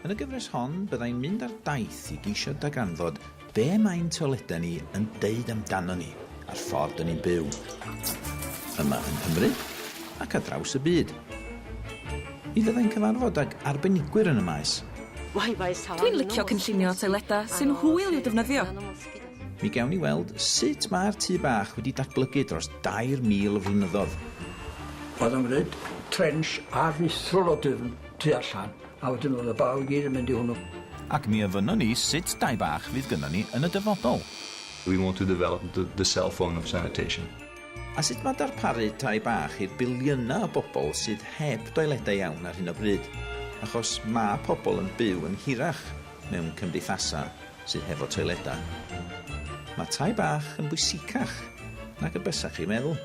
Yn y gyfres hon, byddai'n mynd ar daith i geisio darganfod be mae'n toiledau ni yn deud amdano ni a'r ffordd dyn ni'n byw. Yma yng Nghymru ac ar draws y byd. Mi fyddai'n cyfarfod ag arbenigwyr yn y maes. Dwi'n licio cynllunio toiledau sy'n hwyl i'w defnyddio. Mi gawn ni weld sut mae'r tŷ bach wedi datblygu dros 3,000 o flynyddoedd. Oedd o'n gwneud trench aruthrol o dyfn tu allan, a wedyn oedd y baw i gyd yn mynd i hwnnw. Ac mi ofynnon ni sut dai bach fydd gynnon ni yn y dyfodol. We want to develop the, the cell phone of sanitation. A sut mae darparu tai bach i'r biliynau o bobl sydd heb doiledau iawn ar hyn o bryd? Achos mae pobl yn byw yn hirach mewn cymdeithasau sydd hefo toiledau. Mae tai bach yn bwysicach nag y bysach chi'n meddwl.